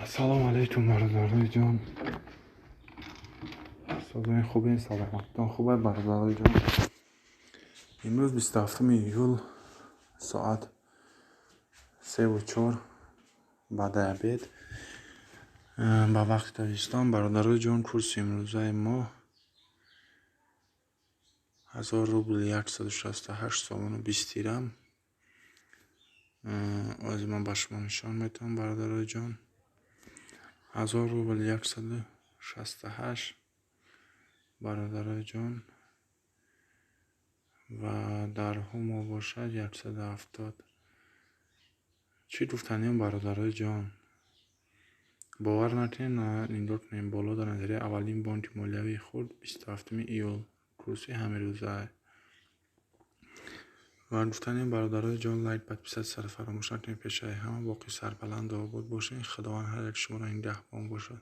Ассалому алайкум, бародарои ҷон. Созои хубе, саломатитон хубе, бародарои ҷон. Имрӯз 27 июл, соат 3:04 баъди обед ба вақти Тоҷикистон. Бародарои ҷон, курси имрӯзаи мо 1000 рубл 168 сомону 20 дирам. Ози ман ба шумо нишон метавам, бародарои ҷон. 1000 рубл 168, бародарои ҷон, ва дар ҳумо бошад 170. Чӣ гуфтанем, бародарои ҷон? Бовар накунед, нигоҳ кунем боло дар назарияи аввалин бонки молиявии хурд, 27 июл, курси ҳамирӯза. Ва гуфтанем, бародарои ҷон, лайк, подписаться фаромӯш накунед. Пешаи ҳама боқӣ сарбаланду обод бошед. Худованд ҳар яки шуморо нигаҳбон бошад.